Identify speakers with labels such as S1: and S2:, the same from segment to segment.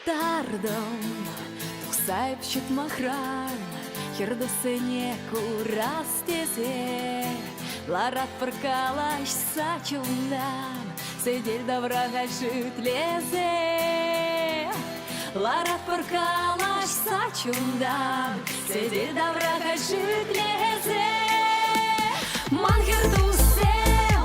S1: Тартӑм, тухса эп ҫӑтмахран, хӗр туссене курас тесе. Ларатпӑр калаҫса чунтан, сӗтел тавра халь шӳтлесе. Ларатпӑр калаҫса чунтан, сӗтел тавра халь шӳтлесе. Ман хӗр туссем,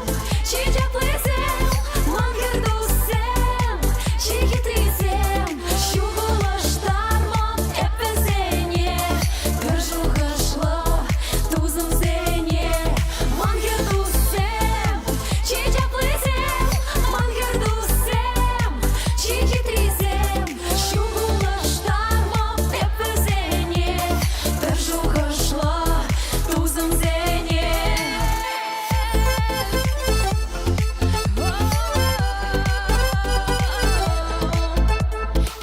S1: чи чаплисем, ман хӗр туссем, чи хитрисем, ҫухӑлӑштармӑп эп вӗсене, пӗр шухӑшлӑ тусӑмсене. Ман хӗр туссем, чи чаплисем, ман хӗр туссем, чи хитрисем, ҫухӑлӑштармӑп эп вӗсене, пӗр шухӑшлӑ тусӑмсене.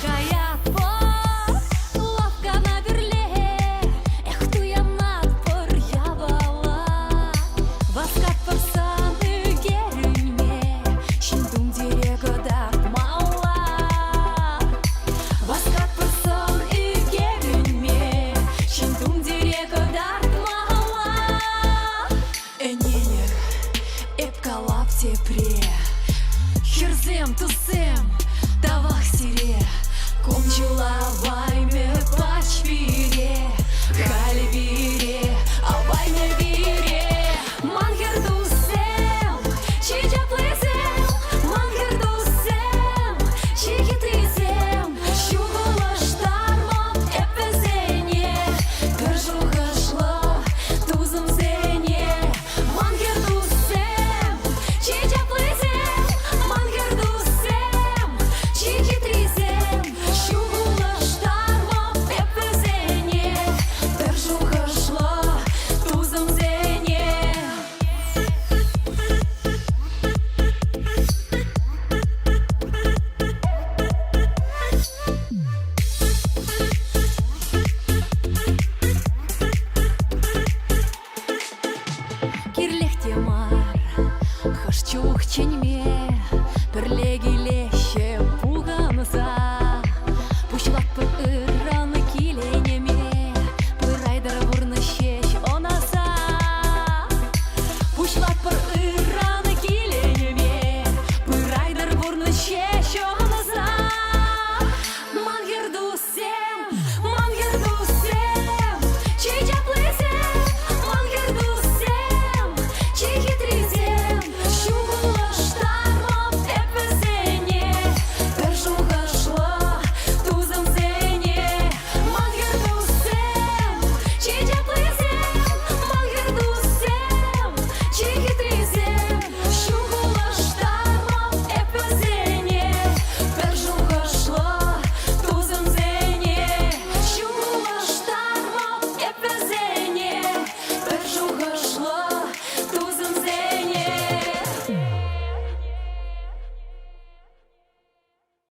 S1: Каятпӑр лавккана пӗрле, эх, туянатпӑр япала. Васкатпӑр сан ӳкерӗнме, ҫын тумтире кӑтартмалла. Васкатпӑр сан ӳкерӗнме, ҫын тумтире кӑтартмалла. Ӗненӗр, эп калап тепре. Хӗрсем, туссем.